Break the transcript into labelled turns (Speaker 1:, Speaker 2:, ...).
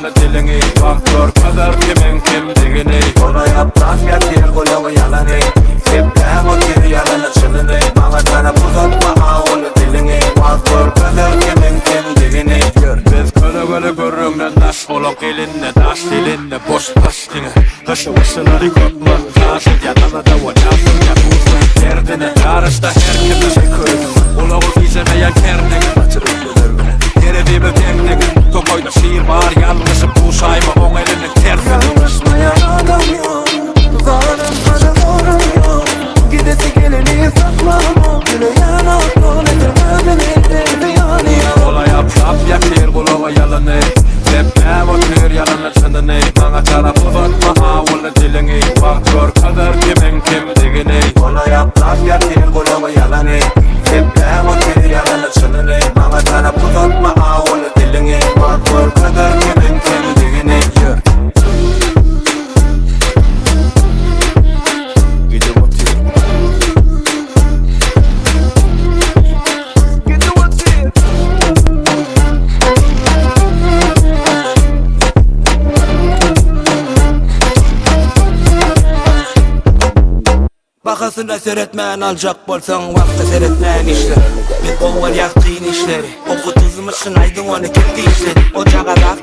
Speaker 1: awuly diliňi Wagt görkezer kimiň kimdigini
Speaker 2: Ola ýaplap ýatyr gulagy ýalany Sepläp otyr ýalany çynyny Maňa tarap uzatma awuly diliňi Wagt görkezer kimiň kimdigini
Speaker 1: Ýör biz kölegeli gürrüňden daş Olaň elinde daş dilinde boş paş Diňe hyşy-wyşylary köp montaž edýän Alada bolýan sürýän buzly derdine Ýaryşda her kime Ulagy tijemeýän kerneňe Terezimiz deňdigi Tokaýda şir bar ýalňyşyp duşaýma oň eliniň tersine.
Speaker 2: Ýalňyşmaýan adam ýok, zalym sana zorum ýok Gidesi geleni saklamok, güleýän otdan etirmezden elde zyýany ýok.
Speaker 1: Ola ýaplap ýatyr gulaga ýalany Sepläp otyr ýalany çynyny Maňa tarap uzatma awuly diliňi Wagt görkezer kimiň kimdigini.
Speaker 2: Ola ýaplap ýatyr gulaga ýalany Sepläp otyr ýalany çynyny Maňa tarap uzatma awuly diliňi Wagt görkezer kimiň kimdigini Ýör.
Speaker 1: Gidip otyr.
Speaker 2: Gidip otyr.
Speaker 3: Bahasyna seretmän aljak bolsaň wagta seretmän işle. Biz gowy görýäs kyn işleri. Oky tuzumyşyn aýdyň ony kim dişledi. Ojaga zat.